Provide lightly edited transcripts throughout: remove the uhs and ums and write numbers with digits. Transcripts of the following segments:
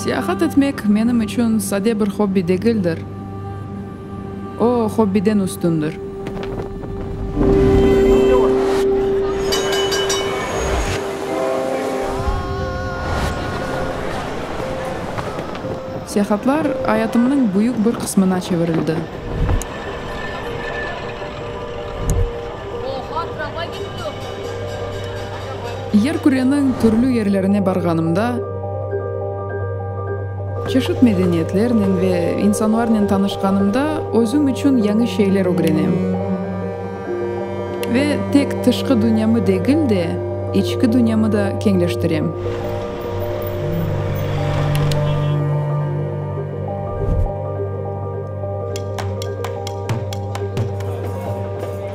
Seyahat etmek menim içün sade bir hobbi degildir. O, hobbiden üstündir. Seyahatlar ayatımnıñ büyük bir qısmına çevirildi. Yer küreniñ türlü yerlerine barğanımda, çeşit medeniyetlernen ve insanlarnen tanışqanımda özüm içün yañı şeyler ögrenem. Ve tek tışqı dünyamı degil de, içki dünyamı da keñleştirem.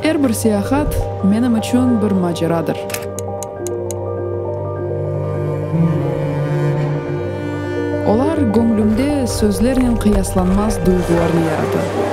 Er bir seyahat menim içün bir maceradır. Olar göñlümde sözlernen qıyaslanmaz duyğularnı yarata.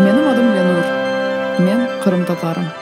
Menim adım Lenur. Men qırımtatarım.